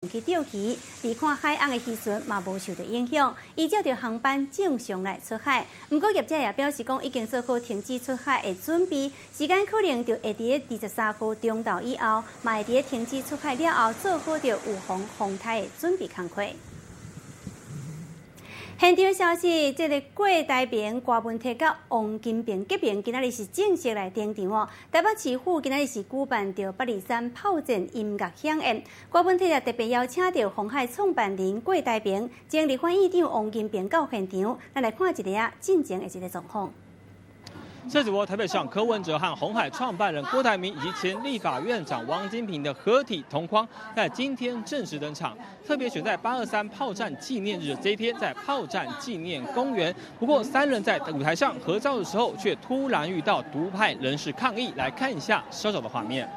去釣魚，離看海岸的漁船嘛無受著影響，依照著航班正常來出海。毋過業者也表示講，已經做好停止出海的準備，時間可能就會佇咧23號中晝以後，嘛會佇咧停止出海了後，做好著預防風颱的準備工課。現場消息，這个郭台銘、柯文哲佮王金平結盟，今仔日是正式來登場哦。台北市府今仔日是舉辦著八二三炮戰音樂饗宴，柯文哲也特別邀請著鴻海創辦人郭台銘、前立法院長王金平到現場，咱來看一下進前的一个狀況。這主播台北市長柯文哲和鴻海創辦人郭台銘以及前立法院長王金平的合體同框，在今天正式登場。特別選在八二三炮戰紀念日這一天，在炮戰紀念公園。不過三人在舞台上合照的時候，卻突然遇到獨派人士抗議。來看一下稍早的畫面。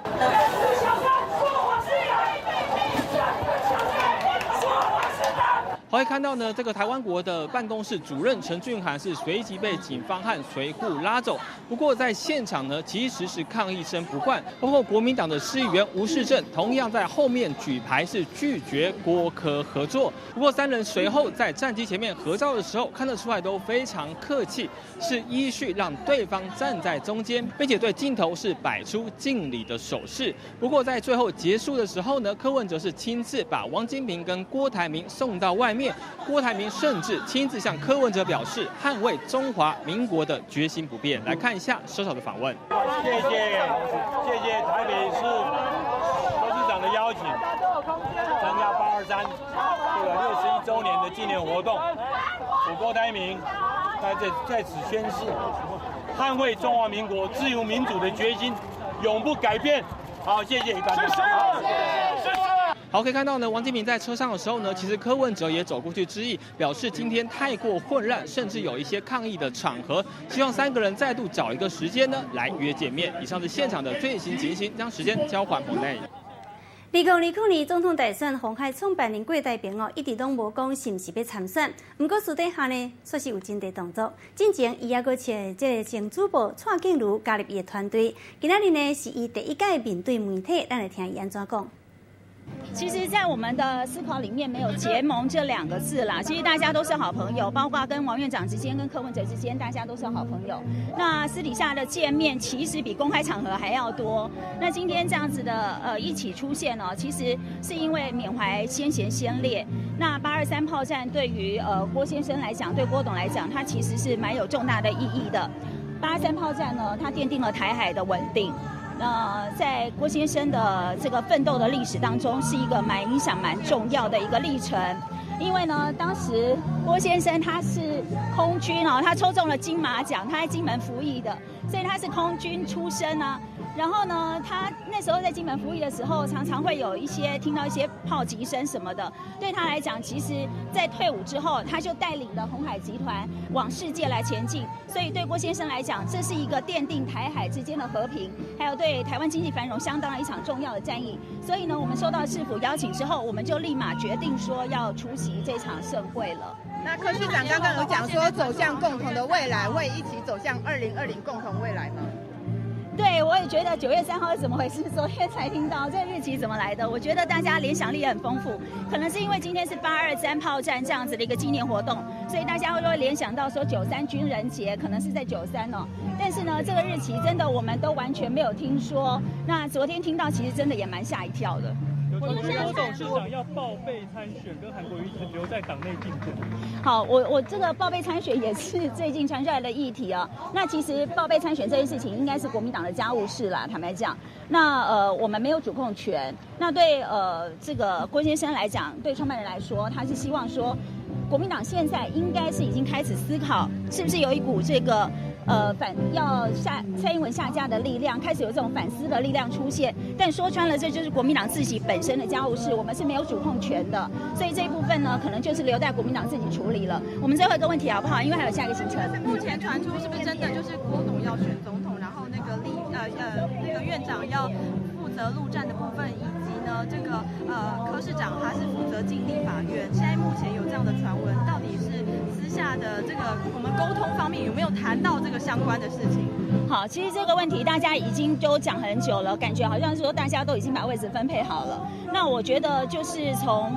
可以看到呢，這個台灣國的辦公室主任陳俊涵是隨即被警方和隨扈拉走。不過在現場呢，其實是抗議聲不斷，包括國民黨的市議員吳世正同樣在後面舉牌是拒絕郭柯合作。不過三人隨後在戰機前面合照的時候，看得出來都非常客氣，是依序讓對方站在中間，並且對鏡頭是擺出敬禮的手勢。不過在最後結束的時候呢，柯文哲是親自把王金平跟郭台銘送到外面。郭台銘甚至親自向柯文哲表示捍衛中華民國的決心不變。來看一下稍早的訪問。謝謝，謝謝台北市柯市長的邀請，參加八二三這個61週年的紀念活動。我郭台銘在此宣誓，捍衛中華民國自由民主的決心永不改變。好，謝謝大家。謝謝。好，可以看到呢，王金平在車上的時候呢，其實柯文哲也走過去致意，表示今天太過混亂，甚至有一些抗議的場合，希望三個人再度找一個時間呢來約見面。以上是現場的最新情形，將時間交還棚內。2020年總統大選，鴻海創辦人郭台銘哦，一直攏無講是毋是欲參選。毋過私底下呢，確實有真濟動作。進前伊猶閣請這个前主播蔡靜如加入伊的團隊。今仔日呢，是伊第一擺面對媒體，咱來聽伊按怎講。其實，在我們的思考裡面，沒有結盟這兩個字啦。其實大家都是好朋友，包括跟王院長之間、跟柯文哲之間，大家都是好朋友。那私底下的見面，其實比公開場合還要多。那今天這樣子的一起出現呢，其實是因為緬懷先賢先烈。那八二三炮戰對於郭先生來講，對郭董來講，它其實是蠻有重大的意義的。八二三炮戰呢，它奠定了台海的穩定。那在郭先生的這個奮鬥的歷史當中，是一個蠻影響、蠻重要的一個歷程。因為呢，當時郭先生他是空軍哦，他抽中了金馬獎，他在金門服役的，所以他是空軍出身啊。然後呢，他那時候在金門服役的時候，常常會有一些聽到一些炮擊聲什麼的。對他來講，其實，在退伍之後，他就帶領了鴻海集團往世界來前進。所以對郭先生來講，這是一個奠定台海之間的和平，還有對台灣經濟繁榮相當的一場重要的戰役。所以呢，我們收到市府邀請之後，我們就立馬決定說要出席這場盛會了。那柯市長剛剛有講說，走向共同的未來，會一起走向2020共同未來嗎？對，我也覺得9月3號是怎麼回事？昨天才聽到這個日期怎麼來的？我覺得大家聯想力也很豐富，可能是因為今天是八二三炮戰這樣子的一個紀念活動，所以大家會聯想到說九三軍人節可能是在九三哦。但是呢，這個日期真的我們都完全沒有聽說。那昨天聽到，其實真的也蠻嚇一跳的。郭董事長要報備參選，跟韓國瑜留在黨內競爭。好，我這個報備參選也是最近傳出來的議題啊。那其實報備參選這件事情，應該是國民黨的家務事啦。坦白講，那我們沒有主控權。那對這個郭先生來講，對創辦人來說，他是希望說，國民黨現在應該是已經開始思考，是不是有一股這個反要下蔡英文下架的力量，開始有這種反思的力量出現。但說穿了，這就是國民黨自己本身的家務事，我們是沒有主控權的。所以這一部分呢，可能就是留待國民黨自己處理了。我們最後一個問題好不好？因為還有下一個行程。目前傳出是不是真的就是郭董要選總統，然後那個那個院長要負責陸戰的部分，以及呢這個柯市長他是負責進立法院。現在目前有這樣的傳聞，到底是私下的这个我們溝通方面有沒有談到這個相關的事情？好，其實這個問題大家已經都講很久了，感覺好像說大家都已經把位置分配好了。那我覺得就是從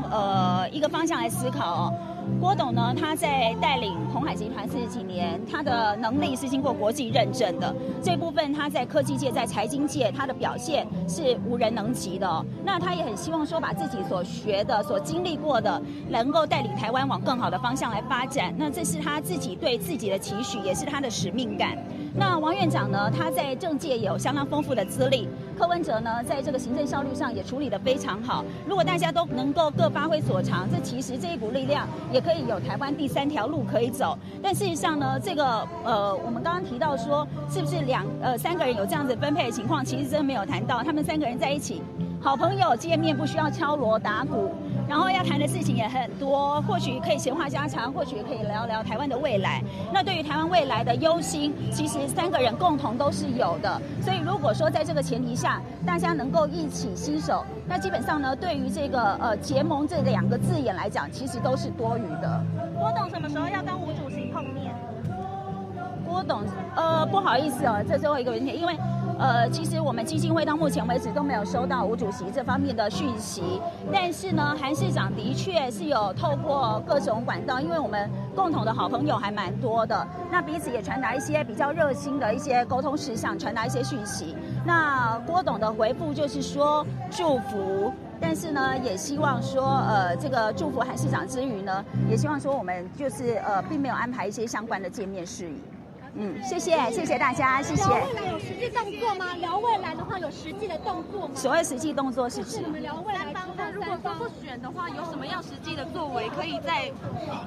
一個方向來思考哦。郭董呢，他在帶領鴻海集團40幾年，他的能力是經過國際認證的。這部分他在科技界、在財經界，他的表現是無人能及的哦。那他也很希望說，把自己所學的、所經歷過的，能夠帶領台灣往更好的方向來發展。那這是他自己對自己的期許，也是他的使命感。那王院長呢，他在政界也有相當豐富的資歷。柯文哲呢，在這個行政效率上也處理得非常好。如果大家都能夠各發揮所長，這其實這一股力量也可以有台灣第三條路可以走。但事實上呢，這個我們剛剛提到說，是不是三個人有這樣子分配的情況，其實真的沒有談到。他們三個人在一起，好朋友見面不需要敲鑼打鼓，然後要談的事情也很多，或許可以閒話家常，或許可以聊聊台灣的未來。那對於台灣未來的憂心，其實三個人共同都是有的。所以如果說在這個前提下，大家能夠一起攜手，那基本上呢，對於這個結盟這兩個字眼來講，其實都是多餘的。郭董什麼時候要跟吳主席碰面？郭董，不好意思哦，這最後一個問題，因為其實我們基金會到目前為止都沒有收到吳主席這方面的訊息，但是呢，韓市長的確是有透過各種管道，因為我們共同的好朋友還蠻多的，那彼此也傳達一些比較熱心的一些溝通事項，傳達一些訊息。那郭董的回覆就是說祝福，但是呢，也希望說，這個祝福韓市長之餘呢，也希望說我們就是並沒有安排一些相關的見面事宜。嗯，謝謝，謝謝大家，謝謝。聊未來有實際動作嗎？聊未來的話有實際的動作嗎？所謂實際動作是指？你們聊未來之後，如果說不選的話，有什麼樣實際的作為可以再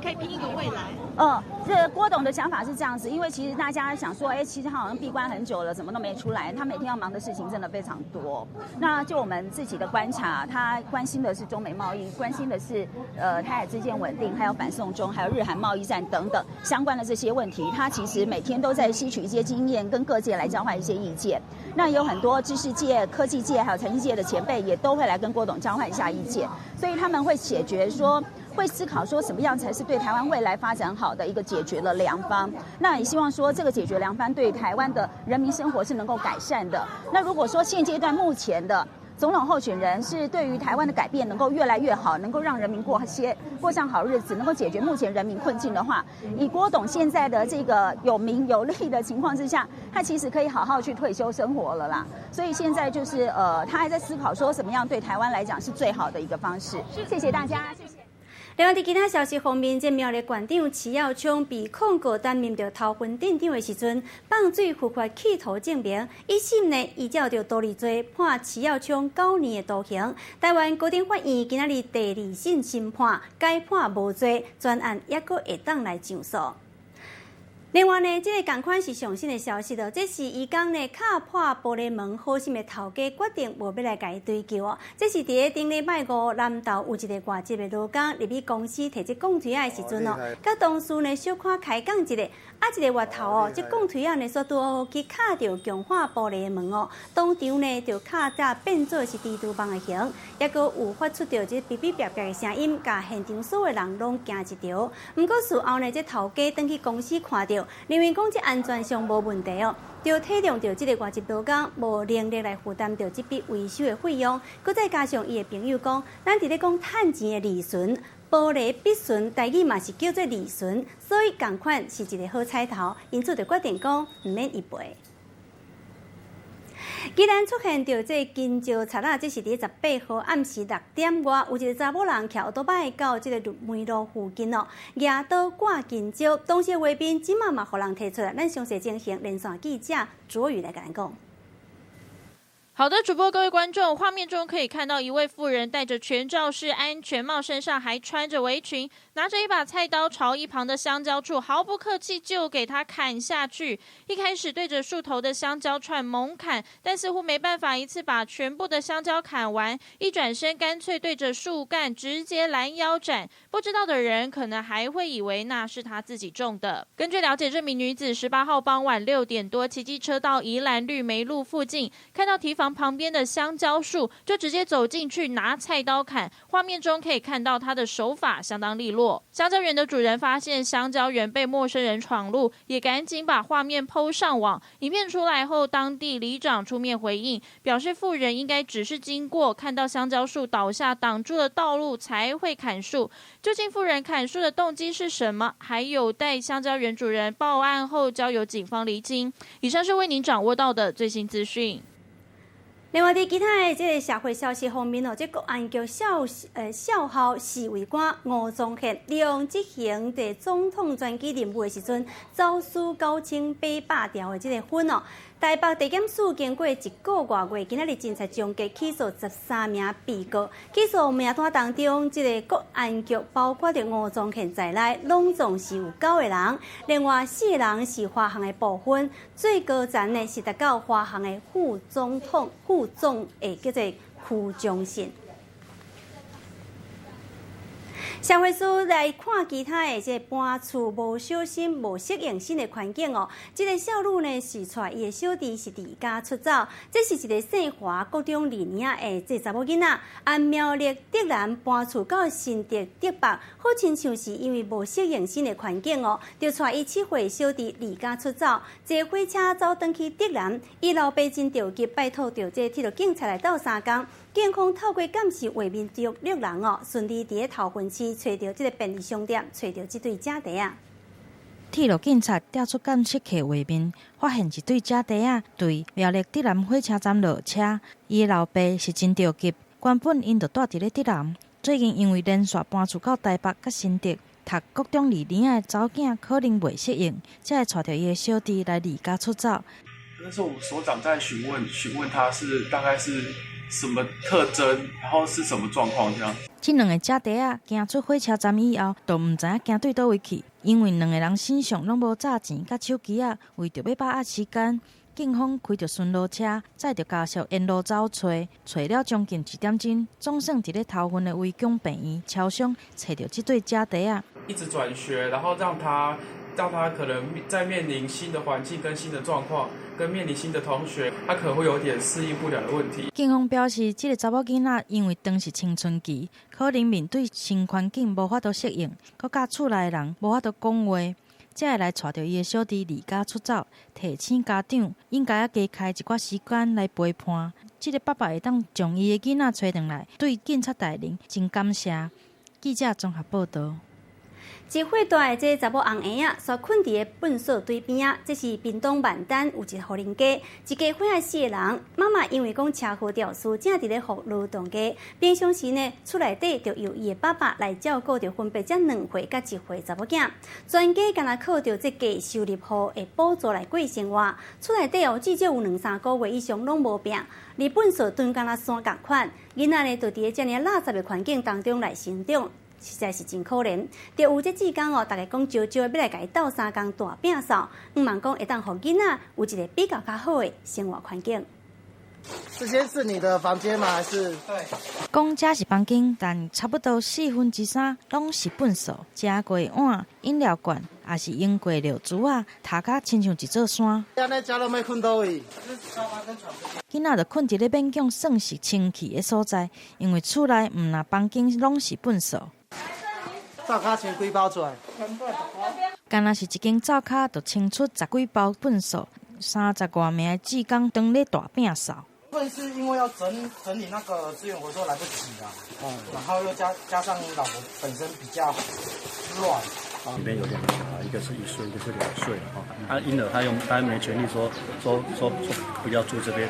可以拼一個未來？這郭董的想法是這樣子，因為其實大家想說，哎，其實他好像閉關很久了，怎麼都沒出來？他每天要忙的事情真的非常多。那就我們自己的觀察，他關心的是中美貿易，關心的是台海之間穩定，還有反送中，還有日韓貿易戰等等相關的這些問題。他其實每天都在吸取一些經驗，跟各界來交換一些意見。那有很多知識界、科技界還有財經界的前輩也都會來跟郭董交換一下意見，所以他們會解決說，會思考說什麼樣才是對台灣未來發展好的一個解決的良方。那也希望說這個解決良方對台灣的人民生活是能夠改善的。那如果說現階段目前的總統候選人是對於台灣的改變能夠越來越好，能夠讓人民過上好日子，能夠解決目前人民困境的話，以郭董現在的這個有名有利的情況之下，他其實可以好好去退休生活了啦。所以現在就是他還在思考說什麼樣對台灣來講是最好的一個方式。謝謝大家，謝謝。另外，佇其他消息方面，這苗栗縣長徐耀昌被控告擔任著頭份鎮長的時陣，放水違法企圖證明，一審呢依照著圖利罪判徐耀昌9年的徒刑。台灣高等法院今仔日第二審審判，改判無罪，全案猶閣會當來上訴。另外呢，這個仝款是上新的消息咯。這是伊工呢敲破玻璃門，好心的頭家決定無欲來共伊追究哦。這是佇咧頂禮拜五南投有一個外籍的勞工入去公司提這鋼錘仔的時陣哦，佮同事呢小可開講一下，啊一个越頭哦，這鋼錘仔呢煞拄好去敲著強化玻璃的門哦，當場呢就敲甲變做是蜘蛛網的形，猶閣有發出著這嗶嗶叭叭的聲音，共現場所有人攏驚一趒。毋過事後呢，這頭家轉去公司看著，認為講這安全上無問題哦，就體諒著這个外籍勞工無能力來負擔著這筆維修的費用，閣再加上伊的朋友講，咱佇咧講趁錢的利潤，玻璃必損，台語嘛是叫做利潤，所以仝款是一个好彩頭，因此就決定講毋免伊賠。既然出現著這金蕉賊仔，這是佇18號暗時6點外，有一个查某人騎歐多擺到這个梅路附近哦，舉刀割金蕉，當時畫面這馬嘛予人提出來，咱詳細情形連線記者卓宇來共咱講。好的，主播各位觀眾，畫面中可以看到一位婦人戴着全罩式安全帽，身上還穿着圍裙，拿着一把菜刀朝一旁的香蕉樹毫不客氣就給他砍下去。一開始對着樹頭的香蕉串猛砍，但似乎沒辦法一次把全部的香蕉砍完，一轉身乾脆對着樹幹直接攔腰斬。不知道的人可能還會以為那是他自己種的。根據了解，這名女子18號傍晚6點多騎機車到宜蘭綠梅路附近，看到堤防房旁边的香蕉树，就直接走进去拿菜刀砍。画面中可以看到他的手法相当利落。香蕉园的主人发现香蕉园被陌生人闯入，也赶紧把画面 PO 上网。影片出来后，当地里长出面回应，表示妇人应该只是经过看到香蕉树倒下挡住了道路才会砍树。究竟妇人砍树的动机是什么？还有待香蕉园主人报案后交由警方厘清。以上是为您掌握到的最新资讯。另外，佇其他的這个社会消息方面哦，這國安局少校侍衛官吳宗憲利用執行的總統專機任務的時陣，走私9,800條的這个粉哦。台北地檢署經過一個外月，今仔日偵查終結起訴13名被告。起訴名單當中，這个國安局包括著吳宗憲在內，攏總是有9個人。另外4個人是華航的部分，最高層呢是達到華航的副總統、副總的叫做區中信。社會署來看其他的這搬厝無小心無適應新的環境哦。這个少女呢是帶伊的小弟是離家出走，這是一个姓華國中二年的這查某囡仔，按苗栗竹南搬厝到新竹竹北，好親像是因為無適應新的環境哦，就帶伊7歲小弟離家出走，坐火車走轉去竹南，伊老爸真著急，拜託著這鐵路警察來鬥相共。警方透過監視畫面捉六人哦，順利佇咧頭份市揣著這个便利商店，揣著這對姐弟仔。鐵路警察調出監視器畫面，發現一對姐弟仔對苗栗竹南火車站落車。伊的老爸是真著急，原本𪜶就蹛佇咧竹南，最近因為連續搬厝到台北佮新竹，讀國中二年的查某囝可能袂適應，才會帶著伊的小弟來離家出走。那時候我們所長在詢問，詢問他是大概是什麼特徵，然後是什麼狀況這樣。這兩个姐弟仔行出火車站以後，就毋知影行對佗位去，因為兩个人身上攏無詐錢佮手機仔，為著欲把握時間，警方開著巡邏車，載著家屬沿路走揣，揣了將近1點鐘，總算佇咧頭份的圍強病院超商揣著這對姐弟仔。一直轉學，然後讓他可能在面臨新的環境跟新的狀況，跟面臨新的同學，他可能會有點適應不了的問題。警方表示，這个查某囡仔因為當時青春期，可能面對新環境無法度適應，閣佮厝內人無法度講話，才會來帶著伊的小弟離家出走，提醒家長應該愛加開一寡時間來陪伴。這个爸爸會當將伊的囡仔揣轉來，對警察大人真感謝。記者綜合報導。一歲大的這查某紅嬰仔，煞睏佇咧糞掃堆邊仔。這是屏東萬丹有一戶人家，一家伙仔4個人。媽媽因為講車禍肇事，正佇咧服勞動假。平常時呢，厝內底就由伊的爸爸來照顧著，分別才2歲佮1歲查某囝。全家敢若靠著這低收入戶的補助來過生活。厝內底哦，至少有2、3個月以上攏無病，離糞掃堆敢若山仝款。囡仔呢，就佇咧遮爾垃圾的環境當中來成長。實在是真可憐。就有這志工哦，大家講招招欲來共伊鬥相共大摒掃，向望講會當予囡仔有一個比較較好的生活環境。這些是你的房間嗎？還是？對。講這是房間，但差不多3/4攏是糞掃，食過碗、飲料罐，也是用過尿珠仔，塗甲親像一座山。按呢，遮攏欲睏佗位？囡仔就睏佇咧勉強算是清氣的所在，因為厝內毋但房間攏是糞掃。灶跤清幾包出來？敢若是一間灶跤就清出10幾包糞掃，30外名的志工當咧大摒掃。部是因為要整理那個資源回收來不及啦，然後又加上老婆本身比較亂。裡面有2個小孩，一個是1歲，一個是2歲哈。啊，嬰兒他用他沒權利說不要住這邊。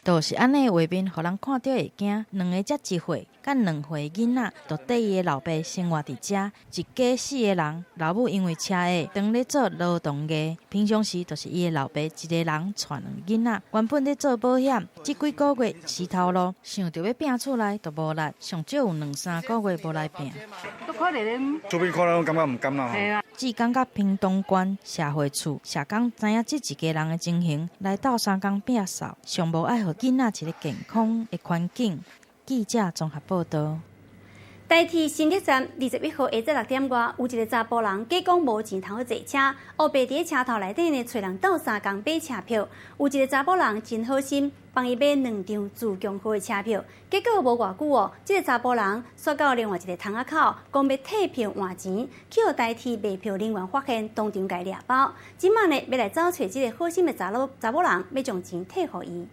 就是按呢畫面，予人看著會驚。兩个才1歲，佮2歲囡仔，就綴伊的老爸生活佇遮。一家4個人，老母因為車禍，當咧做勞動藝，平常時就是伊的老爸一個人帶兩囡仔。原本咧做保險，這幾個月死頭路，想著欲摒厝內就無力，上少有2、3個月無來摒。出邊看攏感覺毋甘啦。志工佮屏東縣社會處社工知影這一家人的情形，來鬥相共摒掃，上無愛予囡仔一個健康的環境。記者綜合報導。台鐵新竹站21號下晝6點外，有一個查埔人假講無錢通去坐車，烏白佇咧車頭內底呢，揣人鬥相共買車票。有一個查埔人真好心，幫伊買兩張自強號的車票。結果無偌久哦，這个查埔人煞到另外一个窗仔口，講欲退票換錢，去予台鐵賣票人員發現，當場共掠包。這馬呢，欲來走揣這个好心的查某人，欲將錢退予伊。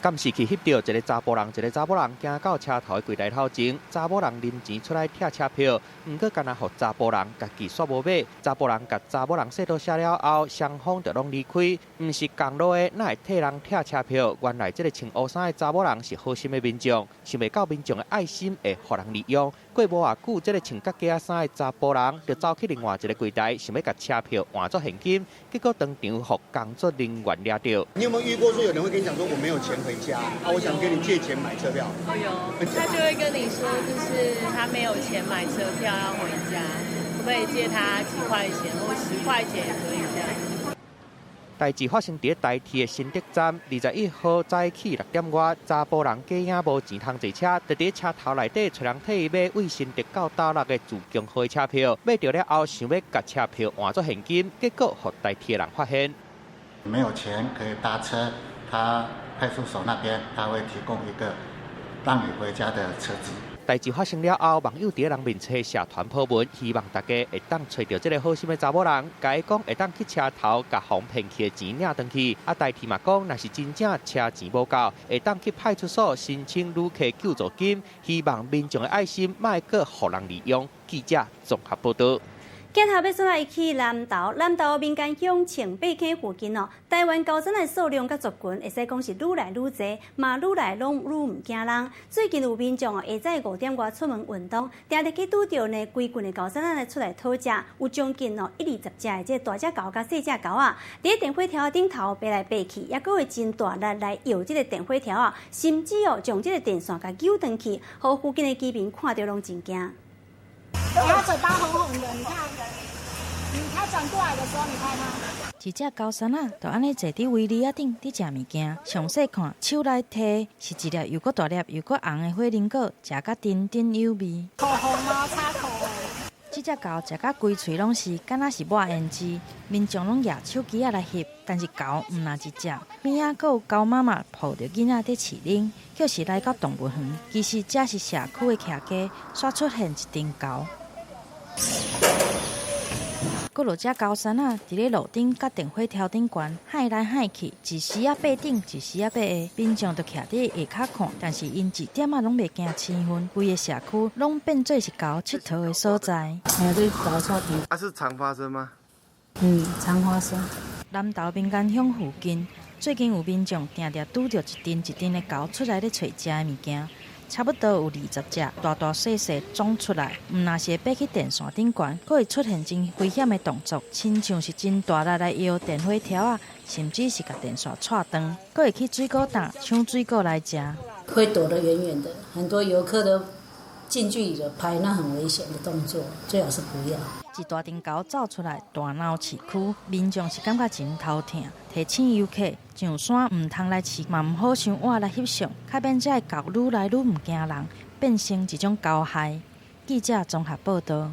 監視器翕著一个查埔人，一个查某人行到車頭的櫃台頭前，查某人拎錢出來拆車票，毋過干焦予查埔人家己煞無買，查埔人共查某人說多謝了後，雙方就攏離開。毋是仝路的，哪會替人拆車票？原來這个穿烏衫的查某人是好心的民眾，想袂到民眾的愛心會予人利用。過無偌久，這个穿家己仔衫的查埔人就走去另外一个櫃台，想欲共車票換做現金，結果當場予工作人員掠著。你有沒有遇過說有人會跟你講說我沒有錢回家啊？我想跟你借錢買車票。哦有，他就會跟你說，就是他沒有錢買車票要回家，可不可以借他幾塊錢或10塊錢也可以這樣。代誌發生佇台鐵的新竹站，21號早起6點外，查埔人假影無錢通坐車，就佇車頭內底揣人替伊買對新竹到斗六的自強號車票，買著了後想欲共車票換做現金，結果予台鐵人發現。沒有錢可以搭車，他派出所那邊他會提供一個讓你回家的車子。代誌發生了後，網友佇人面冊社團 po 文，希望大家會當揣著這个好心的查某人，共伊講會當去車頭共予騙去的錢領轉去。啊，台鐵嘛講，若是真正車錢無夠，會當去派出所申請旅客救助金。希望民眾的愛心莫閣予人利用。記者綜合報導。鏡頭欲轉來去南投，南投民間鄉清八坑附近哦，台灣猴硲的數量佮族群，會使講是愈來愈濟，嘛愈來攏愈毋驚人。最近有民眾哦，下早5點外出門運動，定定去拄著呢，規群的猴硲仔出來討食，有將近哦10-20隻的這大隻猴佮細隻猴仔，佇電火柱頂頭爬來爬去，抑閣會真大力來搖這个電火柱仔，甚至哦將這个電線共扭斷去，予附近的居民看著攏真驚。它嘴巴紅紅的，你看，你它轉過來的時候，你拍它。一隻猴硲仔就按呢坐佇圍籬仔頂，佇食物件。詳細看，手內提是一粒又閣大粒又閣紅的火龍果，食甲津津有味。口紅嗎？擦口紅。這隻猴食甲規喙攏是，敢若是抹胭脂。民眾攏舉手機仔來翕，但是猴毋若一隻。邊仔閣有猴媽媽抱著囡仔佇飼奶，就是來到動物園。其實這是社區的徛家，煞出現一陣猴。閣落隻猴硲仔，佇咧路頂佮電火柱頂懸，幌來幌去，一時仔爬頂，一時仔爬下，民眾就徛佇下跤看，但是𪜶一點仔攏袂驚生分，規个社區攏變做是猴𨑨迌的所在。哎呀，這猴臭甜。啊，是常發生嗎？嗯，常發生。南投民間鄉附近，最近有民眾定定拄著一陣一陣的猴出來咧揣食的物件。差不多有20隻，大大細細總出來，毋若是會爬去電線頂懸，閣會出現真危險的動作，親像是真大力來搖電火柱仔，甚至是共電線掣斷，閣會去水果檔搶水果來食。會躲得遠遠的，很多遊客都近距離的拍，那很危險的動作，最好是不要。一大陣猴走出來，大鬧市區，民眾是感覺真頭疼。提醒遊客上山毋通來飼，嘛毋好傷倚來翕相，較免這个猴愈來愈毋驚人，變成一種猴害。記者綜合報導。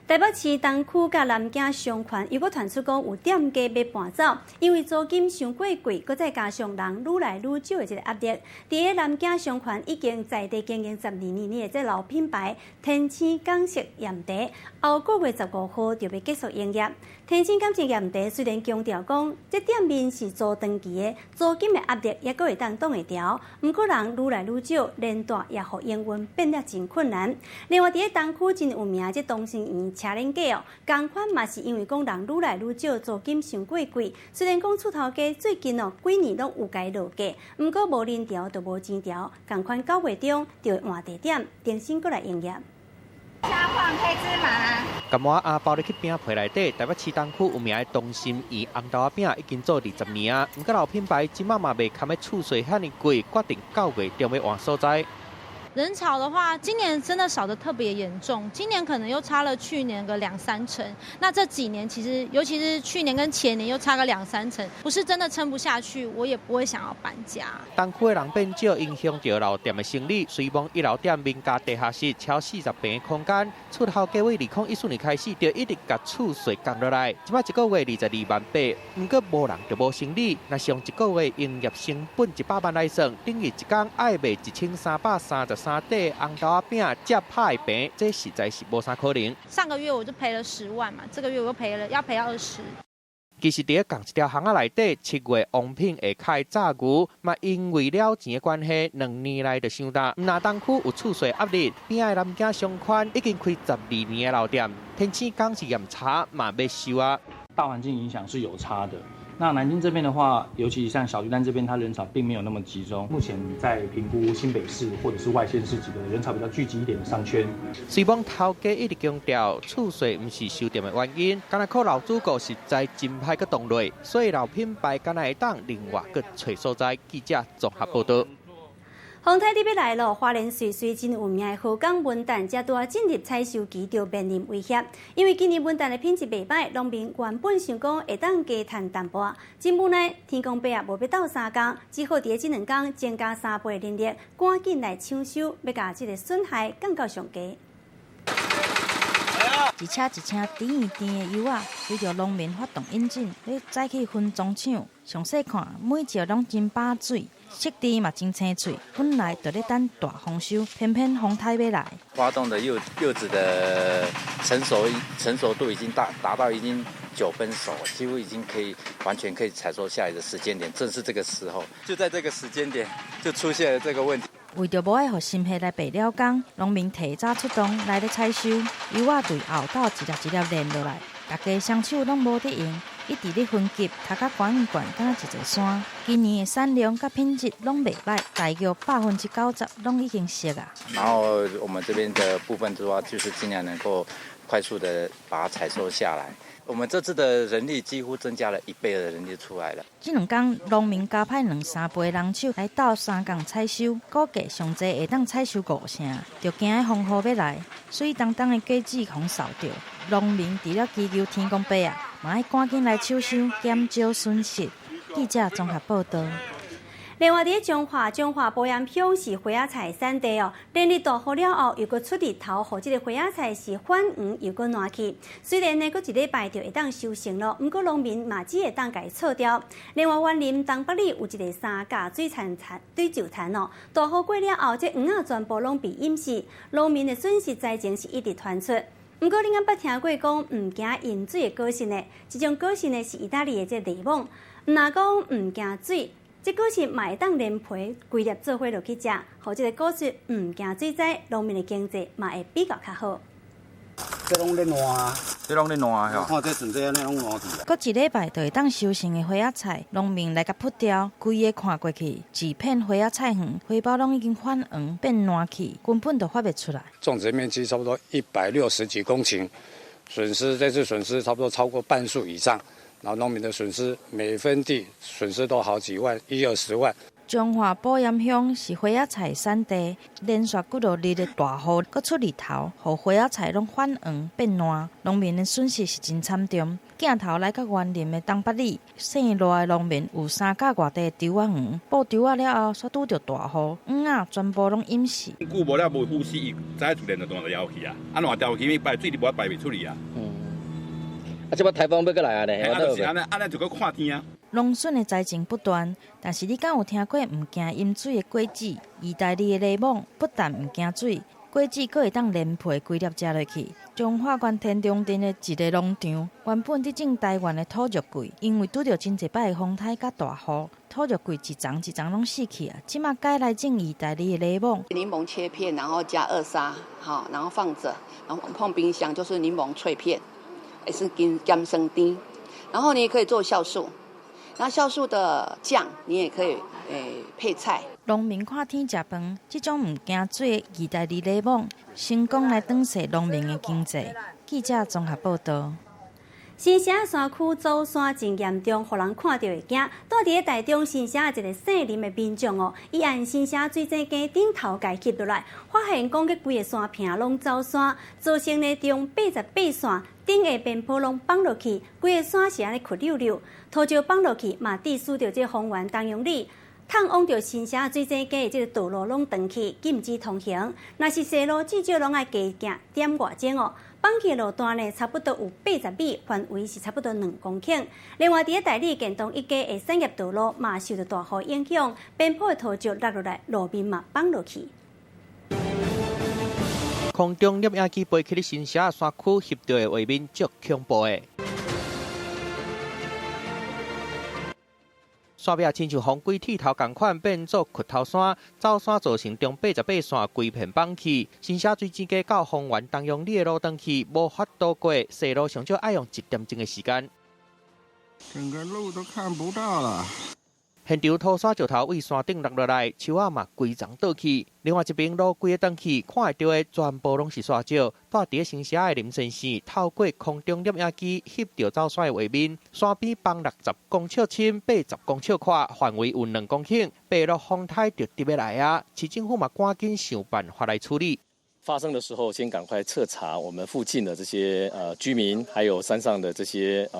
台北市東區佮南京商圈又閣傳出講有店家欲搬走，因為租金傷過貴，閣再加上人愈來愈少的這个壓力。佇咧南京商圈已經在地經營12年的這老品牌天星港式鹽茶，後個月15號就欲結束營業。天星港式鹽茶雖然強調講，這店面是租長期的，租金的壓力猶閣會當擋會牢，毋過人愈來愈少，連帶也予營運變得真困難。另外，佇咧東區真有名這東興園車輪粿哦，仝款嘛是因為講人愈來愈少，租金傷過貴。雖然講厝頭家最近哦幾年攏有共落價，毋過無人潮就無錢潮，仝款9月中就會換地點，重新閣來營業。蝦黃黑芝麻。甘麻仔包入去餅皮內底，台北市東區有名的東心圓紅豆仔餅已經做20年啊，毋過老品牌這馬嘛袂堪欲厝稅遐爾貴，決定9月中欲換所在。人潮的話，今年真的少得特別嚴重，今年可能又差了去年個兩三成。那這幾年其實，尤其是去年跟前年又差個兩三成，不是真的撐不下去，我也不會想要搬家。東區的人變少，影響著老店的生意。隨望一樓店面加地下室超40坪空間，出頭價位2014年開始就一直共厝稅降落來，這擺一個月22.8萬，毋過無人就無生意。若上一個月營業成本100萬來算，等於一工愛賣1333塊紅豆仔餅，才拍會平，這實在是無啥可能。上個月我就賠了10萬嘛，這個月我又賠了，要賠到20。其實佇咧仝一條巷仔內底，7月王品下跤炸牛，嘛因為了錢的關係，2年來就傷焦。毋但東區有厝稅壓力，邊仔的南京商圈已經開12年的老店，天星港是嚴查嘛欲收啊。大環境影響是有差的。那南京這邊的話，尤其像小巨蛋這邊，它人潮並沒有那麼集中。目前在評估新北市或者是外縣市幾個人潮比較聚集一點的商圈。雖罔頭家一直強調厝稅毋是收店的原因，敢若靠老主顧實在真歹閣動落，所以老品牌敢若會當另外閣揣所在。記者綜合報導。風颱欲來囉，花蓮瑞穗真有名的河港文旦，才拄仔進入採收期，就面臨威脅。因為今年文旦的品質袂䆀，農民原本想講會當加趁淡薄，真無奈天公伯啊無欲鬥相共，只好佇這兩工增加3倍人力，趕緊來搶收，欲共這个損害降到上低。一車一車甜甜的柚仔，隨著農民發動引進，欲載去分裝廠。詳細看，每隻攏真飽水，色澤嘛真青翠。本來就咧等大豐收，偏偏風颱欲來。花東的柚子的成熟度已經達到已經9分熟，幾乎已經可以完全可以採收下來的時間點，正是這個時候，就在這個時間點就出現了這個問題。為著無愛予心血來白了工，農民提早出動來咧採收，柚仔對後斗一粒一粒連落來，大家雙手攏無得閒，一直咧分級，頭殼懸懸，敢若一座山。今年的產量佮品質攏袂䆀，大約90%攏已經熟啊。然後我們這邊的部分的話，就是盡量能夠快速的把它採收下來。我們這次的人力幾乎增加了1倍的人力出來了。這兩工農民加派兩三倍人手來鬥相共採收，估計上濟會當採收5成，就驚風雨欲來，水當當的果子予掃著。農民除了祈求天公伯啊，嘛愛趕緊來搶收，減少損失。記者綜合報導。另外，佇彰化，彰化埔鹽鄉是花仔菜產地哦。連日大雨了後，又閣出日頭，予這个花仔菜是反黃又閣爛去。雖然呢，閣一禮拜就會當收成囉，毋過農民嘛只會當共伊錯掉。另外，員林東北里有一个三甲水田水石潭哦，大雨過了後，這魚仔全部攏被淹死，農民的損失災情是一直傳出。毋過，你敢捌聽過講毋驚淹水的果實呢？這種果實呢是意大利的這檸檬，毋若講毋驚水。這果實嘛會當連皮規粒做伙落去食，予這个果實毋驚水災，農民的經濟嘛會比較較好。這攏咧爛啊！這攏咧爛啊！看這陣這按呢攏爛去。閣一禮拜就會當收成的花仔菜，農民來共噗掉，規个看過去，一片花仔菜園，花苞攏已經反黃變爛去，根本就發袂出來。種植面積差不多160幾公頃，損失這次損失差不多超過半數以上。然後農民的損失，每分地損失都好幾萬，一二十萬。彰化埔鹽鄉是花仔菜產地，連續幾落日的大雨，閣出日頭，予花仔菜攏反黃變爛，農民的損失是真慘重。鏡頭來到員林的東北里，姓賴的農民有3甲外塊的稻仔園，播稻仔了後，煞拄著大雨，魚仔全部攏淹死。久無了無呼吸，伊知自然就斷就枵去啊！啊，爛掉去，排水就無排袂出去啊。啊，這擺颱風欲閣來啊呢？啊，就是按呢，按呢就閣看天啊。農損的災情不斷，但是你敢有聽過毋驚淹水的果子？意大利的檸檬不但毋驚水，果子閣會當連皮規粒食落去。彰化縣田中鎮的一个農場，原本佇種台灣的土肉桂，因為拄著真濟擺的風颱佮大雨，土肉桂一叢一叢攏死去啊！這馬改來種意大利的檸檬。檸檬切片，然後加二砂，好，然後放著，然後放冰箱，就是檸檬脆片，也是兼鹹酸甜。然後你也可以做酵素，那酵素的醬你也可以配菜。農民看天食飯，這種毋驚水的意大利檸檬，成功來轉世農民的經濟。記者綜合報導。新社山區走山真嚴重，予人看著會驚。住佇咧台中新社一個姓林的民眾哦，伊按新社水井溪頂頭共翕落來，發現講這規个山坪攏走山，造成呢長88線頂下邊坡攏崩落去，規个山是按呢屈溜溜，土石崩落去嘛，致使著這方圓東陽里通往著新社水井溪的這个道路攏斷去，禁止通行。若是踅路，至少攏愛加行點外鐘哦。崩去的路段呢，差不多有80米，範圍是差不多2公頃。另外，佇咧大里建東一街的產業道路嘛，受著大雨影響，邊坡的土石落落來，路面嘛崩落去。空中攝影機飛去咧新社山區翕著的畫面，足恐怖的。山壁親像風鬼剃頭仝款，變做骨頭山，走山造成長88線規片崩去。新社水井街到豐原東陽里的路斷去，無法度過，踅路上少愛用1點鐘的時間。整個路都看不到了。現場土沙石頭對山頂落落來，樹仔嘛規叢倒去。另外一邊路規个斷去，看會著的全部攏是沙石。住佇咧新社的林先生，透過空中攝影機翕著走山的畫面，山邊崩60公尺深，80公尺寬，範圍有2公頃，白落風颱就直欲來啊！市政府嘛趕緊想辦法來處理。發生的時候，先趕快徹查我們附近的這些居民，還有山上的這些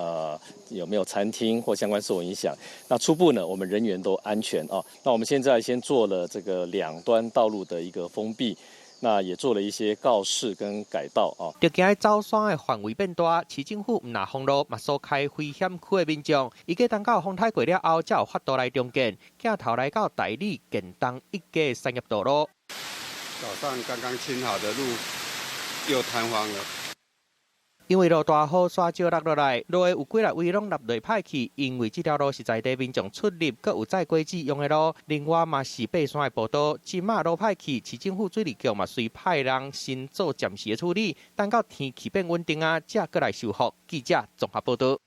有沒有餐廳或相關受影響。那初步呢，我們人員都安全哦。那我們現在先做了這個兩端道路的一個封閉，那也做了一些告示跟改道啊。就驚走山的範圍變大，市政府毋但封路，嘛疏開危險區的民眾。預計等到風颱過了後，才有法度來重建。鏡頭來到大里建東一街產業道路。早上剛剛清好的路又塌方了。因為落大雨，沙石落落來，路的有幾若位攏落落歹去。因為這條路是在地民眾出入，閣有載果子用的路，另外嘛是爬山的步道。這馬路歹去，市政府水利局嘛隨派人先做暫時的處理，等到天氣變穩定啊，才閣來修復。記者綜合報導。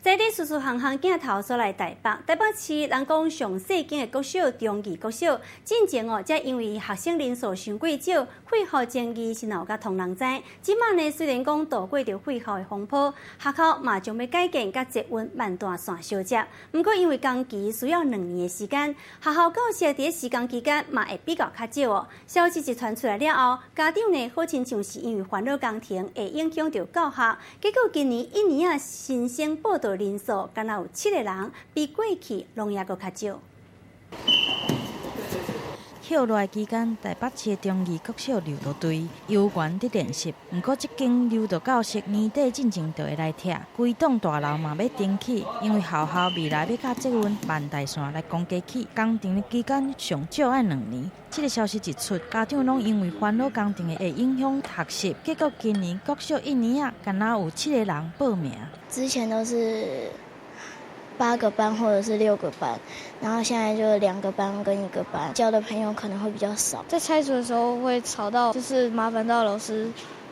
在咧，事事項項鏡頭煞來台北，台北市人講上細間的國小中義國小，進前哦，才因為學生人數傷過少，廢校爭議是鬧甲予人知。這馬呢，雖然講度過著廢校的風波，學校嘛將欲改建佮捷運萬大線相接。毋過因為工期需要2年的時間，學校教師佇咧施工期間嘛會比較較少哦。消息一傳出來了後，家長呢好親像是因為煩惱工程會影響著教學，結果今年一年仔新生報到人數敢若有七個人，比過去攏猶閣較少。歇熱期間，台北市的中義國小柔道隊猶原佇練習，毋過這間柔道教室年底進前就會來拆，規棟大樓嘛欲重起，因為學校未來欲佮捷運萬大線來公家起，工程的期間上少愛2年。這个消息一出，家長攏因為煩惱工程會影響學習，結果今年國小一年仔，敢若有七個人報名。之前都是8個班或者是6個班，然後現在就2個班跟1個班，交的朋友可能會比較少。在拆除的時候會吵到，就是麻煩到老師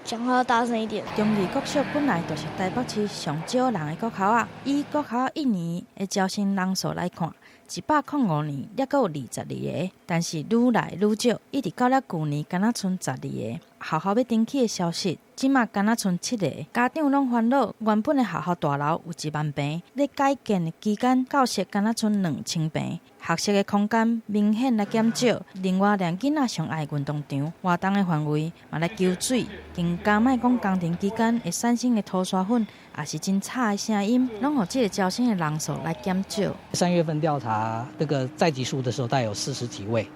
講話要大聲一點。中義國小本來就是台北市上少人的國校仔，以國校一年的招生人數來看，105年猶閣有22個，但是愈來愈少，一直到了舊年，敢若賰12個。學校欲重起的消息，這馬敢若賰七个，家長攏煩惱。原本的學校大樓有1萬坪，咧改建的期間，教室敢若賰2000坪，學習的空間明顯來減少。另外，連囡仔上愛運動場活動的範圍嘛來求水，更加莫講工程期間會產生的土沙粉，也是真吵的聲音，攏予這个招生的人數來減少。3月份調查這個在籍數的時候，大概有40幾位，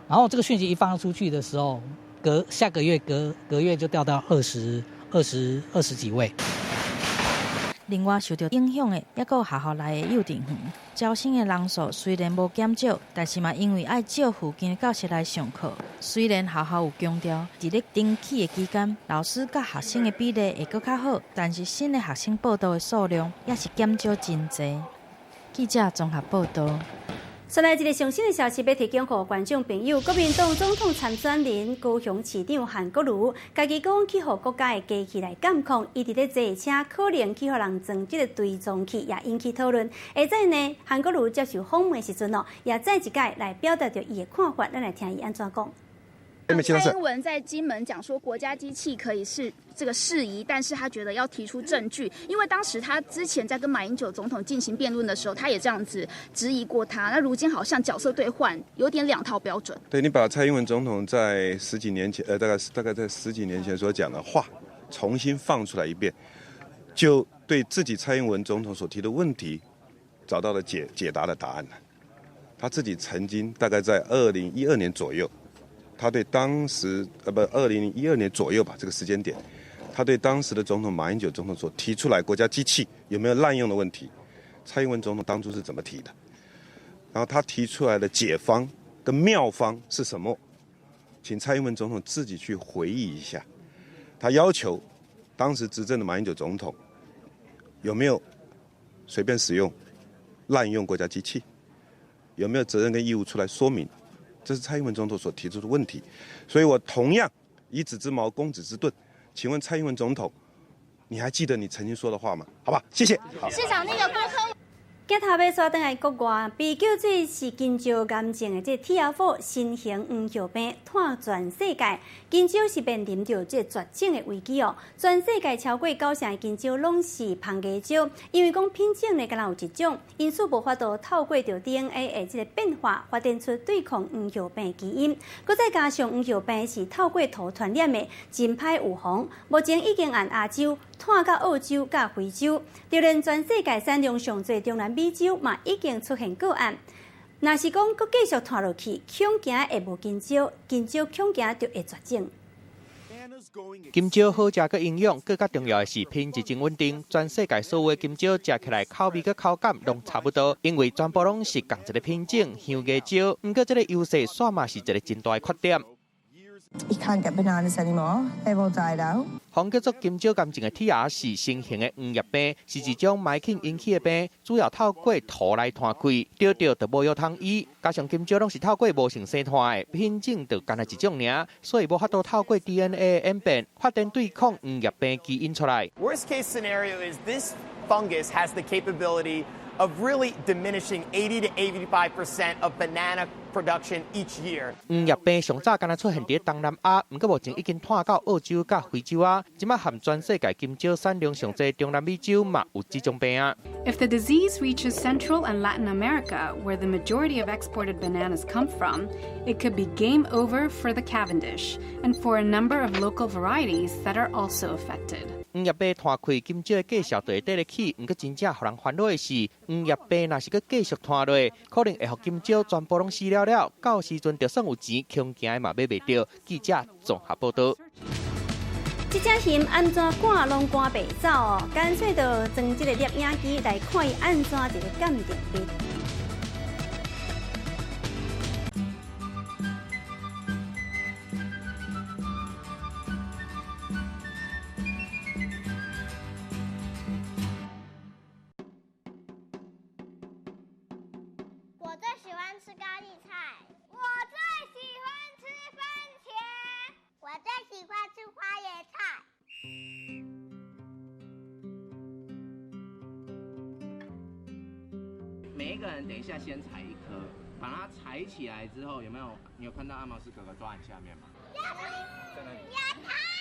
然後這個訊息一發出去的時候，隔下個月隔隔月就掉到20幾位。另外受著影響的，猶閣有學校內的幼稚園，招生的人數雖然無減少，但是嘛因為愛借附近的教室來上課。雖然學校有強調，佇咧重起的期間，老師佮學生的比例會閣較好，但是新的學生報到的數量也是減少真濟。記者綜合報導。煞來一个上新的消息，欲提供予觀眾朋友。國民黨總統參選人高雄市長韓國瑜，家己講去予國家的機器來監控，伊佇咧坐車可能去予人裝這个追蹤器，也引起討論。下載呢，韓國瑜接受訪問的時陣哦，也再一擺來表達著伊的看法，咱來聽伊按怎講。蔡英文在金门讲說，國家機器可以是這個釋疑，但是他覺得要提出證據，因為當時他之前在跟馬英九總統進行辯論的時候，他也這樣子質疑過他。那如今好像角色對換，有點兩套標準。對，你把蔡英文總統在十幾年前，大概在十幾年前所講的話，重新放出來一遍，就對自己蔡英文總統所提的問題，找到了解答的答案了。他自己曾經大概在2012年左右，他對當時不2012年左右吧，這個時間點，他對當時的總統馬英九總統所提出來國家機器有沒有濫用的問題，蔡英文總統當初是怎麼提的？然後他提出來的解方跟妙方是什麼？請蔡英文總統自己去回憶一下。他要求當時執政的馬英九總統有沒有隨便使用、濫用國家機器？有沒有責任跟義務出來說明？這是蔡英文總統所提出的問題。所以我同樣以子之矛攻子之盾，請問蔡英文總統，你還記得你曾經說的話嗎？好吧，謝謝。好。市長，那個郭科。鏡頭欲煞轉來國外，被叫做是金蕉癌症的這 TR4 新型黃葉病，湠全世界。金蕉是面臨著這絕種的危機哦。全世界超過九成的金蕉攏是芳牙蕉，因為講品種呢，敢若有一種，因此無法度透過著 DNA 的這個變化，發展出對抗黃葉病的基因。閣再加上黃葉病是透過土傳染的，真歹預防。目前已經按亞洲湠到澳洲佮非洲，就連全世界產量上濟中南美洲嘛已經出現個案。若是講閣繼續湠落去，恐驚會無金蕉，金蕉恐驚就會絕種。金蕉好食閣營養，閣較重要的是品質真穩定。全世界所有的金蕉食起來口味佮口感攏差不多，因為全部攏是仝一個品種香牙蕉。毋過這個優勢煞嘛是一個真大的缺點。 You can't get bananas anymore. They've all died out. 予叫做金蕉癌症的 TR 四新型的黃葉病，是一種霾菌引起的病，主要透過塗來傳開，著著就無藥通醫。加上金蕉攏是透過無性生傳的，品種就干焦一種爾，所以無法度透過 DNA 演變，發展對抗黃葉病基因出來。 Worst case scenario is this fungus has the capability of really diminishing 80 to 85% of banana production each year. 黃葉病上早敢若出現佇東南亞，毋過目前已經湠到澳洲佮非洲啊。這擺含全世界金蕉產量上濟中南美洲嘛有這種病啊。 If the disease reaches Central and Latin America, where the majority of exported bananas come from, it could be game over for the Cavendish and for a number of local varieties that are also affected. 黃葉病湠開，金蕉的價數就會綴咧起。毋過真正予人煩惱的是，黃葉病若是閣繼續湠落，可能會予金蕉全部攏死了了。到時陣就算有錢，恐驚嘛買袂著。記者綜合報導。這隻熊按怎趕攏趕袂走哦，乾脆就裝這個攝影機來看伊按怎佇咧鑑定蜜。我最喜歡吃咖喱菜，我最喜歡吃番茄，我最喜歡吃花椰菜。每一個人等一下先採一顆，把它採起來之後，有沒有？你有看到阿毛斯哥哥抓你下面嗎？在那裡。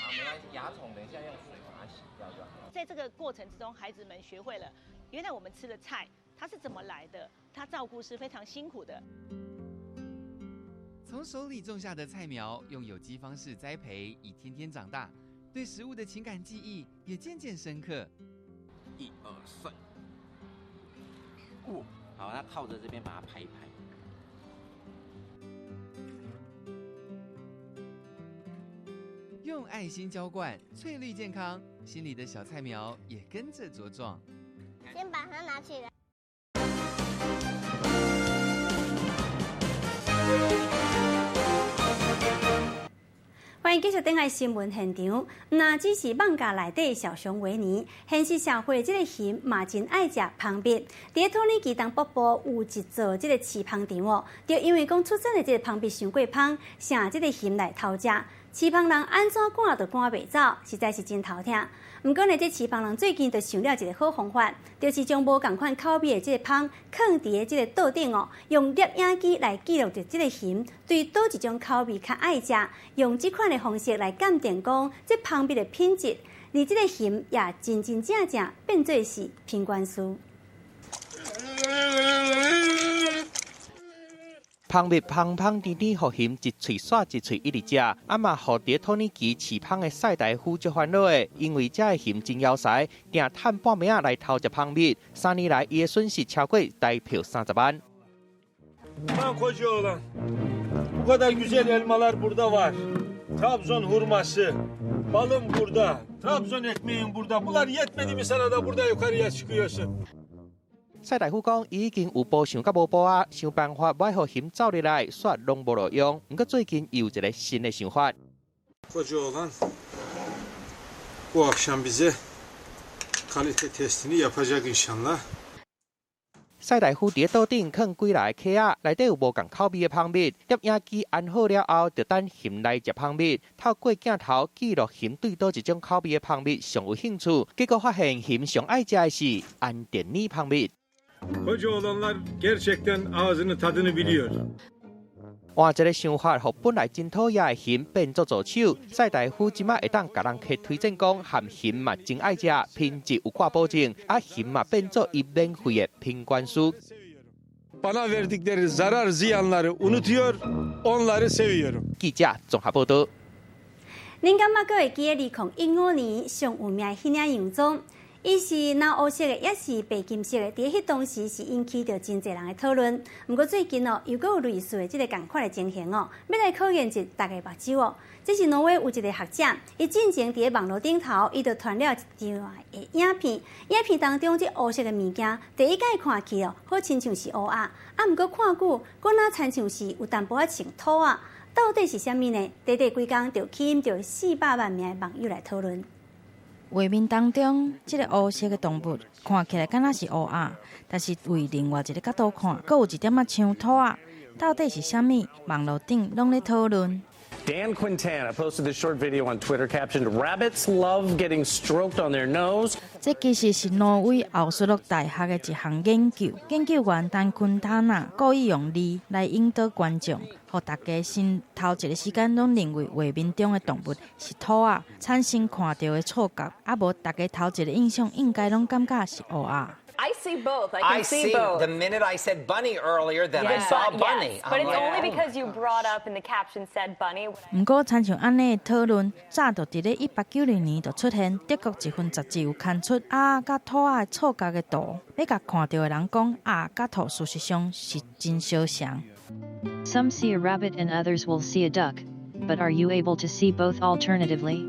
好，沒關係，蚜蟲等一下用水把它洗掉就好。在這個過程之中，孩子們學會了，原來我們吃的菜它是怎麼來的，它照顧是非常辛苦的。從手裡種下的菜苗，用有機方式栽培，一天天長大，對食物的情感記憶也漸漸深刻。一二三，哦，好，那靠着這邊把它拍一拍。用愛心澆灌，翠綠健康，心裡的小菜苗也跟着茁壯。先把它拿起來。歡迎繼續轉來新聞現場。若只是艋舺內底小熊維尼，現實社會這個熊嘛真愛食蜂蜜。佇土耳其東北部有一座這個飼蜂場哦，就因為講出產的這個蜂蜜傷過芳，請這個熊來偷食。飼蜂人按怎趕都趕袂走，實在是真頭疼。毋過呢，這飼蜂人最近就想了一个好方法，就是將無仝款口味的這个蜂囥佇个這个桌頂哦，用攝影機來記錄著這个熊對佗一種口味較愛食，用這款的方式來鑑定講這蜂蜜的品質，而這个熊也真真正正變做是品管師。蜂蜜芳芳甜甜，予熊一喙煞一喙一直食，啊嘛，予佇土耳其飼蜂的賽大夫足煩惱的，因為遮的熊真枵踍，定趁半暝仔來偷食蜂蜜。3年來，伊的損失超過台票30萬。 Aman Kocaoğlan, bu kadar güzel elmalar burada var. Trabzon hurması, balım burada, Trabzon ekmeğim burada. Bunlar yetmedi mi sana da burada yukarıya çıkıyorsun? 蔡大夫講，伊已經有步想佮無步啊，想辦法欲予熊走入來，煞攏無路用。毋過最近又有一个新的想法。 Kocaoğlan bu akşam bize kalite testini yapacak inşallah. 蔡大夫佇桌頂囥幾蜊殼仔，內底有無仝口味的蜂蜜。攝影機按好了後，就等熊來食蜂蜜。透過鏡頭記錄熊對佗一種口味的蜂蜜上有興趣，結果發現熊上愛食的是安電呢蜂蜜。 Kocaoğlanlar gerçekten ağzının tadını biliyor. 換一个想法，予本來真討厭的熊變做助手。蔡大夫這擺會當共人客推薦講，含熊嘛真愛食，品質有掛保證。啊，熊嘛變做伊免費的品管師。 Bana verdikleri zarar ziyanları unutuyor, onları seviyorum. 記者綜合報導。恁敢猶閣會記得2015年上有名的彼領洋裝？伊是藍烏色的，抑是白金色的？佇彼當時是引起著真濟人的討論。毋過最近哦，又閣有類似的這个仝款的情形哦，欲來考驗一大家目睭哦。這是挪威有一个學者，伊進前佇咧網路頂頭，伊就傳了一張的影片，影片當中這烏色的物件，第一擺看去哦，好親像是烏鴉，啊，毋過看久，閣若親像是有淡薄仔像兔仔，到底是啥物呢？短短幾工就吸引著400萬名的網友來討論。畫面當中，這个烏色的動物看起來敢若是烏鴉，但是對另外一个角度看，閣有一點仔像兔仔，到底是啥物？網路頂攏咧討論。 Dan Quintana posted this short video on Twitter captioned "Rabbits love getting stroked on their nose." 這其實是挪威奧斯陸大學的一項研究，研究員丹昆塔納故意用字來引導觀眾，予大家先頭一个時間攏認為畫面中的動物是兔仔，產生看著的錯覺，啊無大家頭一个印象應該攏感覺是烏鴉。 I see both. I can see both. The minute I said bunny earlier, then I saw bunny. Yes, but it's only because you brought up and the caption said bunny. 毋過，親像按呢的討論，早就佇咧1890年就出現。德國一份雜誌有刊出鴨佮兔仔的錯覺的圖，欲共看著的人講鴨佮兔事實上是真相像。 Some see a rabbit and others will see a duck, but are you able to see both alternatively?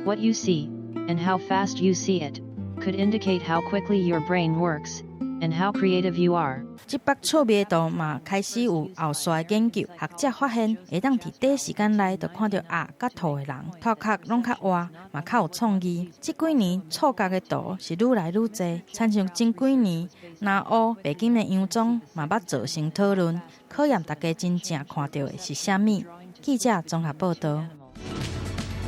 What you see, and how fast you see it, could indicate how quickly your brain works, and how creative you are. 這幅趣味的圖嘛，開始有後續的研究，學者發現會當佇短時間內就看著鴨佮兔的人，頭殼攏較活，嘛較有創意。這幾年錯覺的圖是愈來愈濟，親像前幾年藍烏白金的洋裝嘛捌造成討論，考驗大家真正看著的是啥物。記者綜合報導。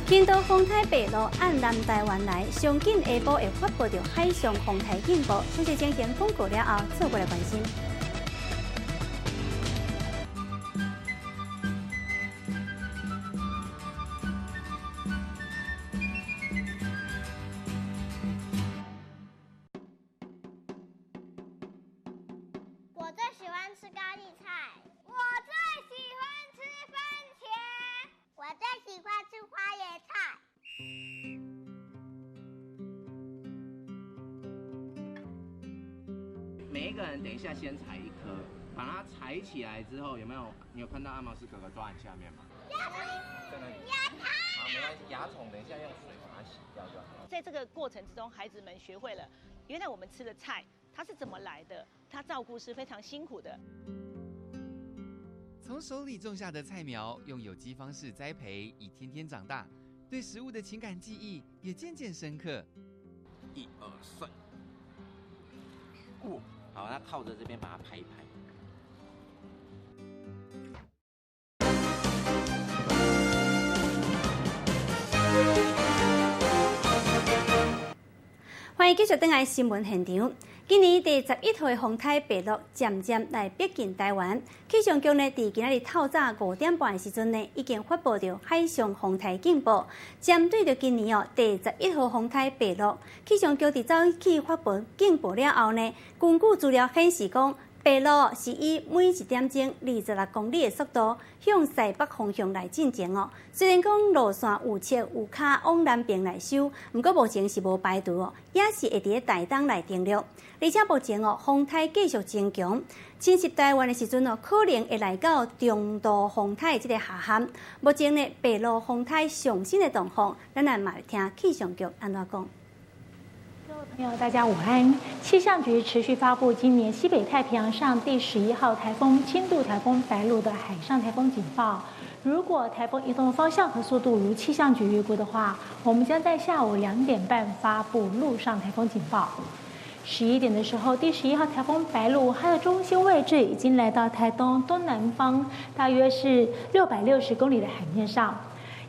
輕度風颱白鷺按南台灣來，上緊下晡會發布著海上風颱警報。詳細情形公告了後，做伙來關心。我最喜歡吃咖喱菜，我最喜歡吃番茄，我最喜歡吃花椰菜。每一個人等一下先採一顆，把它採起來之後，有沒有？你有看到阿毛斯哥哥抓你下面嗎？在哪裡？好，沒關係，蚜蟲等一下用水把它洗掉就好。在這個過程之中，孩子們學會了，原來我們吃的菜它是怎麼來的，它照顧是非常辛苦的。從手裡種下的菜苗，用有機方式栽培，一天天長大，對食物的情感記憶也漸漸深刻。一二三，哦，好，那靠着這邊把它拍一拍。歡迎繼續轉來新聞現場。今年第十一號的風颱白鷺漸漸來逼近台灣，氣象局呢，佇今仔日透早5點半的時陣呢，已經發布著海上風颱警報。針對著今年哦第十一號風颱白鷺，氣象局佇早起發布警報了後呢，根據資料顯示講，白鷺是以每一點鐘26公里的速度向西北方向來進前哦。雖然講路線預測有較往南邊來修，毋過目前是無排除哦，也是會佇咧台東來登陸。而且目前哦，風颱繼續增強，侵襲台灣的時陣哦，可能會來到中度風颱這个下限。目前呢，白鷺風颱上新的狀況，咱來嘛聽氣象局按怎講。各位朋友，大家午安。氣象局持續發布今年西北太平洋上第十一號颱風輕度颱風白鷺的海上颱風警報。如果颱風移動方向和速度如氣象局預估的話，我們將在下午2點半發布陸上颱風警報。11點的時候，第十一號颱風白鷺，它的中心位置已經來到台東東南方，大約是660公里的海面上。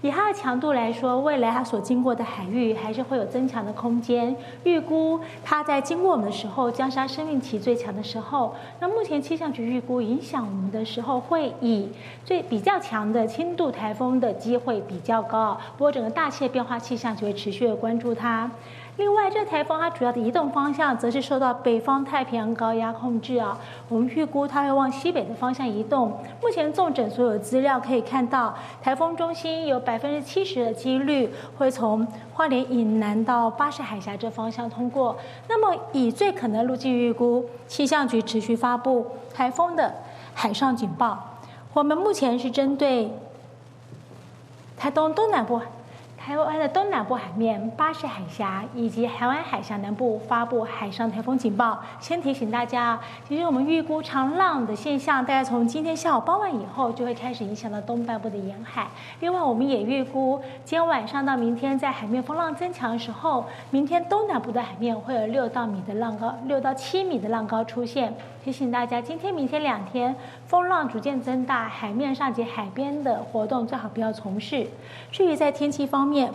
以它的強度來說，未來它所經過的海域還是會有增強的空間。預估它在經過我們的時候，將是它生命期最強的時候。那目前氣象局預估影響我們的時候，會以最比較強的輕度颱風的機會比較高。不過整個大氣的變化，氣象局會持續的關注它。另外，這個颱風它主要的移動方向，則是受到北方太平洋高壓控制啊。我們預估它會往西北的方向移動。目前綜整所有資料可以看到，颱風中心有70%的幾率會從花蓮以南到巴士海峽這方向通過。那麼，以最可能路徑預估，氣象局持續發布颱風的海上警報。我們目前是針對台東東南部。台灣的東南部海面、巴士海峽以及台灣海峽南部發布海上颱風警報。先提醒大家，其實我們預估長浪的現象，大概從今天下午傍晚以後就會開始影響到東半部的沿海。另外，我們也預估今天晚上到明天，在海面風浪增強的時候，明天東南部的海面會有6到米的浪高，6到7米的浪高出現。提醒大家，今天、明天2天風浪逐漸增大，海面上及海邊的活動最好不要從事。至於在天氣方面，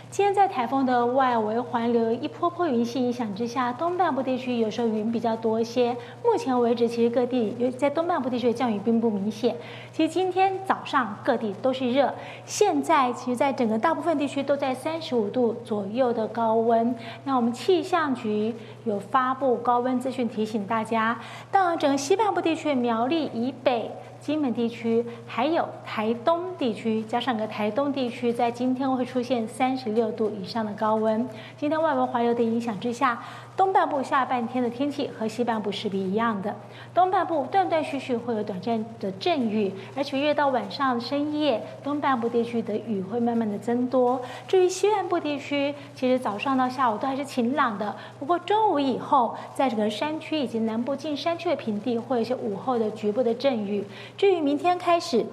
今天在颱風的外圍環流一波波雲系影響之下，東半部地區有時候雲比較多一些。目前為止，其實各地有在東半部地區的降雨並不明顯。其實今天早上各地都是熱，現在其實在整個大部分地區都在35度左右的高溫。那我們氣象局有發布高溫資訊提醒大家，當然整個西半部地區苗栗以北、金門地區還有台東地區，加上個台東地區，在今天會出現36度以上的高溫。今天外圍環流的影響之下，東半部下半天的天氣和西半部是比一樣的。東半部斷斷續續會有短暫的陣雨，而且越到晚上深夜，東半部地區的雨會慢慢的增多。至於西半部地區，其實早上到下午都還是晴朗的，不過中午以後，在整個山區以及南部近山區的平地，會有一些午後的局部的陣雨。至於明天開始，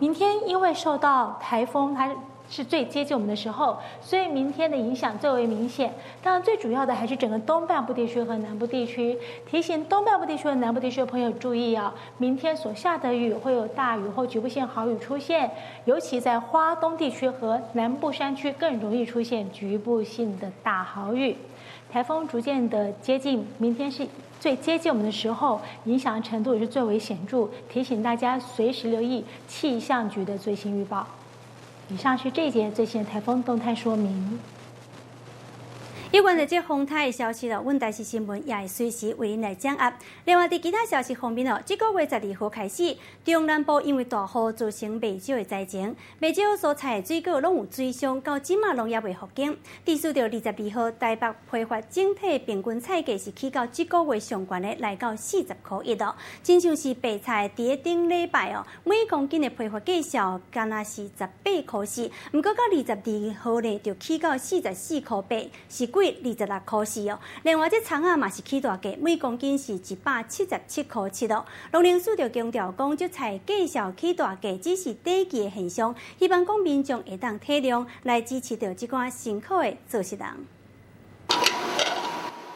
明天因為受到颱風，它是最接近我們的時候，所以明天的影響最為明顯。當然，最主要的還是整個東半部地區和南部地區。提醒東半部地區和南部地區的朋友注意啊，明天所下的雨會有大雨或局部性豪雨出現，尤其在花東地區和南部山區更容易出現局部性的大豪雨。颱風逐漸的接近，明天是最接近我們的時候，影響程度也是最為顯著。提醒大家隨時留意氣象局的最新預報。以上是這一節最新的颱風動態說明。有關著這風颱的消息咯，阮台視新聞也會隨時為恁來掌握。另外，佇其他消息方面哦，這個月12號開始，中南部因為大雨造成袂少的災情，袂少蔬菜水果攏有水傷，到這馬攏猶未復耕。持續到22號，台北批發整體平均菜價是起到這個月上懸的，來到40塊1咯。親像是白菜，佇咧頂禮拜哦，每公斤的批發價數敢若是18塊4，毋過到22號呢，就起到44塊8，是貴26塊4哦。另外，這蔥仔嘛是起大價，每公斤是177塊7哦。農糧署就強調講，這菜價數起大價只是短期的現象，希望講民眾會當體諒來支持著這寡辛苦的做事人。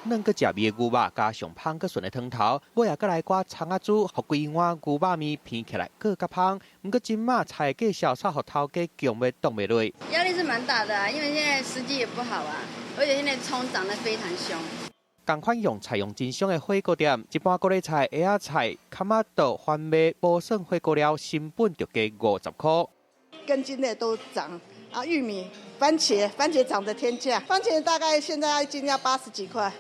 嫩閣食味的牛肉，加上芳閣順的湯頭，尾仔閣來寡蔥仔珠，予規碗牛肉麵闻起來閣較芳。毋過這馬菜價數，煞予頭家強欲擋袂落。壓力是蠻大的啊，因為現在時機也不好啊。而且现在葱涨得非常凶。仝款用菜用真俗的火锅店，一般高丽菜、蚵仔菜、坎仔豆番麦，无算火锅料，成本就加50块。根茎类都涨啊，玉米、番茄，番茄涨得天价，番茄大概现在一斤要80几块。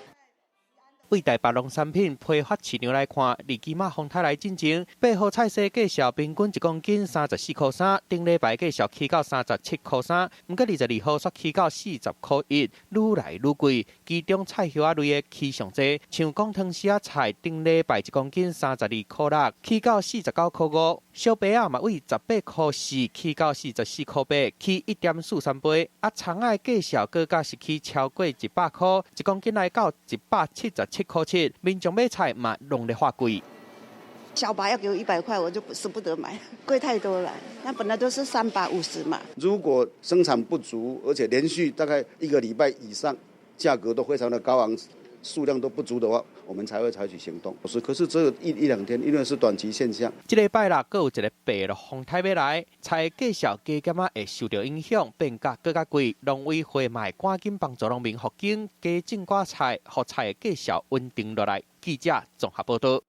对台北农产品批发市场来看，二期马风台来进前，8号菜市价数平均1公斤34.3块，顶礼拜价数起到37.3块，毋过22号煞起到40.1块，愈来愈贵。其中菜叶仔类的起上济，像讲汤丝仔菜，顶礼拜1公斤32.6块，起到49.5块。小白仔嘛为18.4块起到44.8块，起1.43倍。啊，葱仔的价数阁较是起超过100块，1公斤来到177.7块。民众买菜嘛，拢咧发贵。小白要给我100块，我就舍不得买，贵太多了。那本来都是350嘛。如果生产不足，而且连续大概1个礼拜以上，价格都非常的高昂，数量都不足的话，我们才会采取行动。可是只有一两天，因为是短期现象。这礼拜啦，阁有一个白露风台要来，菜价数加减仔会受到影响，变价阁较贵。农委会嘛会赶紧帮助农民复耕，加种寡菜，予菜的价数稳定落来。记者综合报道。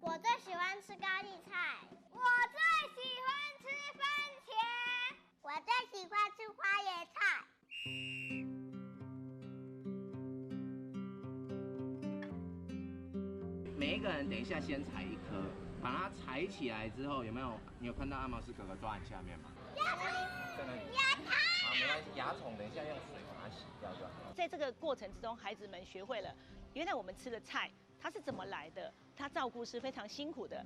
我最喜欢吃咖喱菜，我最喜欢吃番茄，我最喜欢吃花椰菜。每一个人等一下先采一颗，把它采起来之后，有没有？你有看到阿毛斯哥哥抓你下面吗？在哪里？好，没关系，蚜虫等一下用水把它洗掉就好。在这个过程之中，孩子们学会了，原来我们吃的菜它是怎么来的，它照顾是非常辛苦的。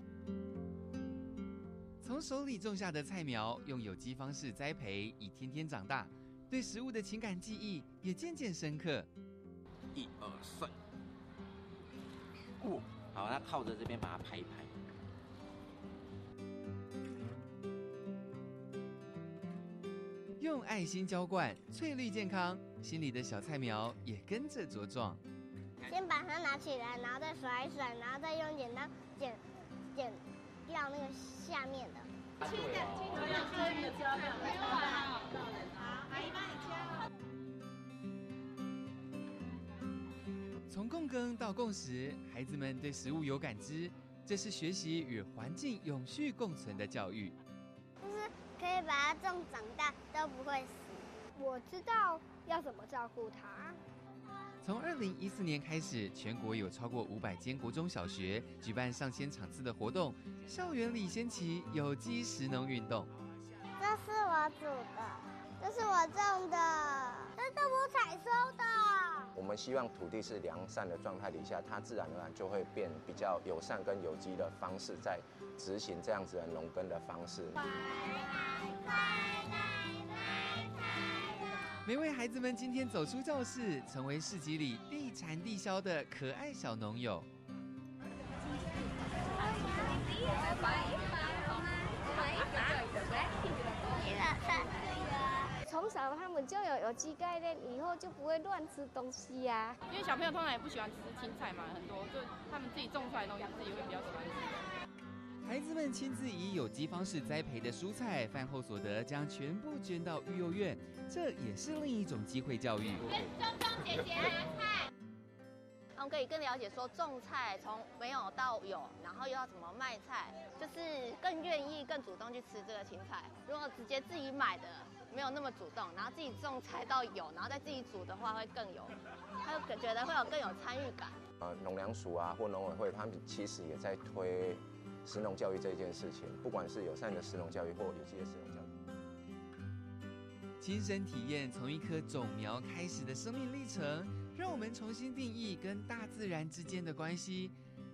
从手里种下的菜苗，用有机方式栽培，一天天长大，对食物的情感记忆也渐渐深刻。1、2、3，哦，好，那靠着这边把它拍一拍。用爱心浇灌，翠绿健康，心里的小菜苗也跟着茁壮。先把它拿起来，然后再甩一甩，然后再用剪刀剪剪掉那个下面的。轻的，轻的，轻的，阿姨帮你敲。从共耕到共食，孩子们对食物有感知，这是学习与环境永续共存的教育。就是可以把它种长大都不会死。我知道要怎么照顾它。从2014年开始，全国有超过500间国中小学举办上千场次的活动，校园里掀起有机食农运动。这是我煮的，这是我种的，这是我采收的。我们希望土地是良善的状态底下，它自然而然就会变比较友善跟有机的方式，在执行这样子的农耕的方式。快来快来每位孩子们今天走出教室，成为市集里地产地销的可爱小农友。从小他们就有有机概念，以后就不会乱吃东西呀。因为小朋友通常也不喜欢吃青菜嘛，很多就他们自己种出来的东西，自己会比较喜欢吃。孩子们亲自以有机方式栽培的蔬菜，饭后所得将全部捐到育幼院，这也是另一种机会教育。跟钟钟姐姐拿菜，他们可以更了解说种菜从没有到有，然后又要怎么卖菜，就是更愿意、更主动去吃这个青菜。如果直接自己买的，没有那么主动，然后自己种菜到有，然后再自己煮的话会更有，他就觉得会有更有参与感。农粮署啊或农委会，他们其实也在推食农教育这件事情，不管是友善的食农教育或有机的食农教育。亲身体验从一颗种苗开始的生命历程，让我们重新定义跟大自然之间的关系。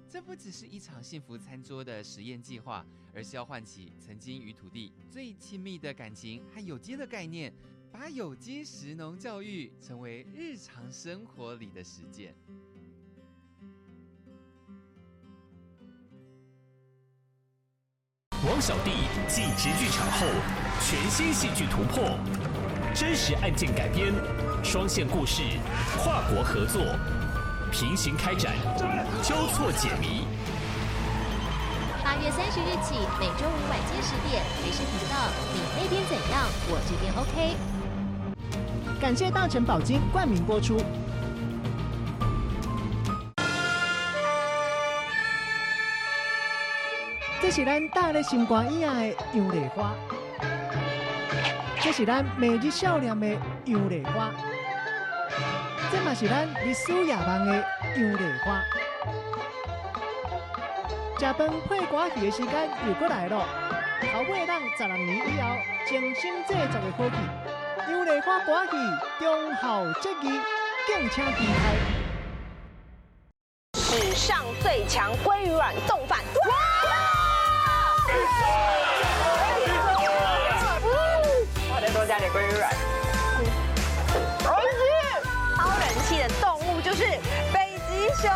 这不只是一场幸福餐桌的实验计划，而是要唤起曾经与土地最亲密的感情和有机的概念，把有机食农教育成为日常生活里的实践。王小弟继直剧场后，全新戏剧突破，真实案件改编，双线故事，跨国合作，平行开展，纠错解谜。8月30日起，每周五晚间10点，台视频道，你那边怎样，我这边 OK。感谢大成宝金冠名播出。这是咱搭咧心肝椅仔的杨丽花，这是咱每日少年的杨丽花，这嘛是咱历史夜望的杨丽花。食饭配歌戏的时间又阁来了，头尾咱16年以后精心制作的好戏，杨丽花歌戏忠孝节义，敬请期待。史上最强鲑鱼卵冻饭。我再多加点鲑鱼卵。好吃！超人气的动物就是北极熊。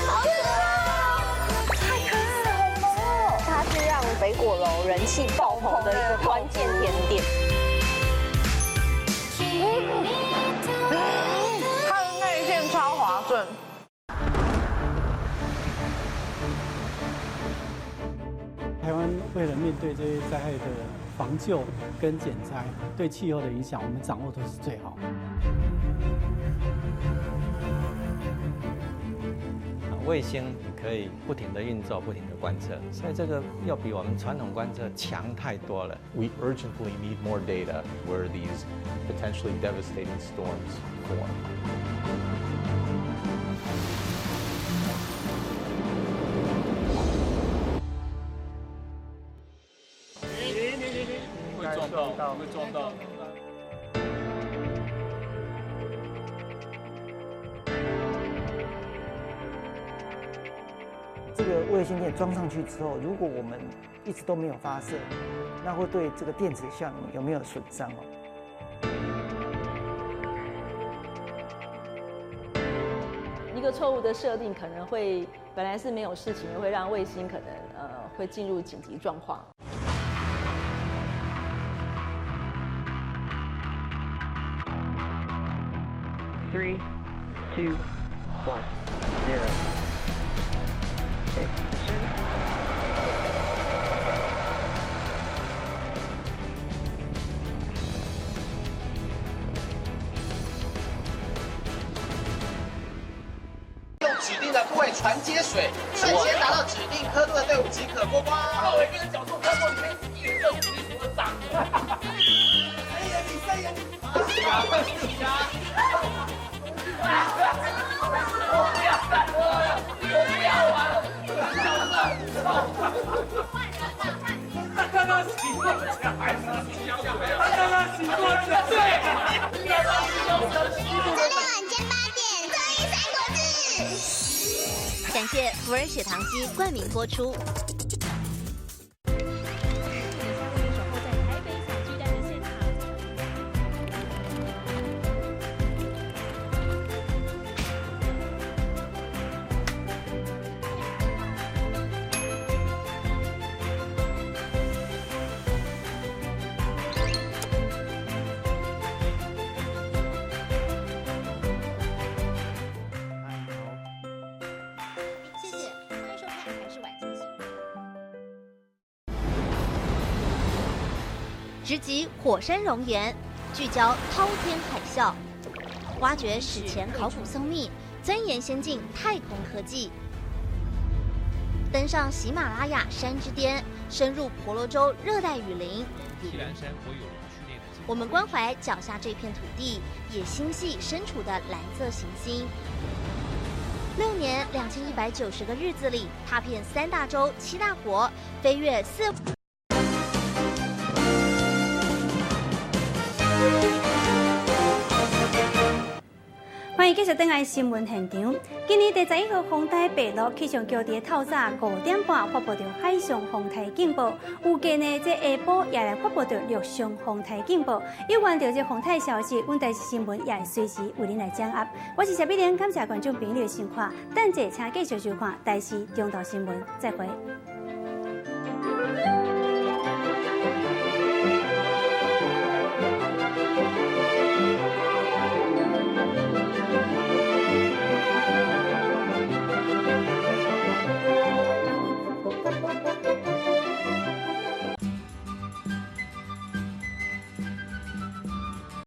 好可爱，太可爱了，好萌哦！它是让北果楼人气爆棚的一个关键甜点。它的内馅超滑顺。台湾为了面对这些灾害的防救跟减灾，对气候的影响，我们掌握都是最好。卫星可以不停的运作，不停的观测，所以这个要比我们传统观测强太多了。 We urgently need more data where these potentially devastating storms form. 会撞到，会撞到。这个卫星电装上去之后，如果我们一直都没有发射，那会对这个电子效能有没有损伤哦？一个错误的设定可能会本来是没有事情，会让卫星可能会进入紧急状况。 Three, two, one, zero. Ignition. 用指定的部位传接水，率先达到指定刻度的队伍即可过关。我一个人脚臭，刻度里面一人就一个脏。三眼你三眼你，我不要再喝了，我不要玩了，他刚刚洗过脚，还是洗脚？他刚刚洗过脚，对。周六晚间8点，综艺三国志。感谢福尔血糖机冠名播出。谢谢，欢迎收看台视晚间新闻。直击火山熔岩，聚焦滔天海啸，挖掘史前考古僧秘，钻研先进太空科技，登上喜马拉雅山之巅，深入婆罗洲热带雨林。锡兰山国有林区内的我们关怀脚下这片土地，也心系身处的蓝色行星。6年2190个日子里，踏遍三大洲七大国，飞越四。欢迎继续转来新闻现场。今年第11号风台白鹭气象局伫透早5点半发布著海上风台警报，预计呢这下晡也来发布著陆上风台警报。有关著这风台消息，阮台视新闻也会随时为您来掌握。我是谢美玲，感谢观众朋友的收看，等下请继续收看台视中昼新闻，再会。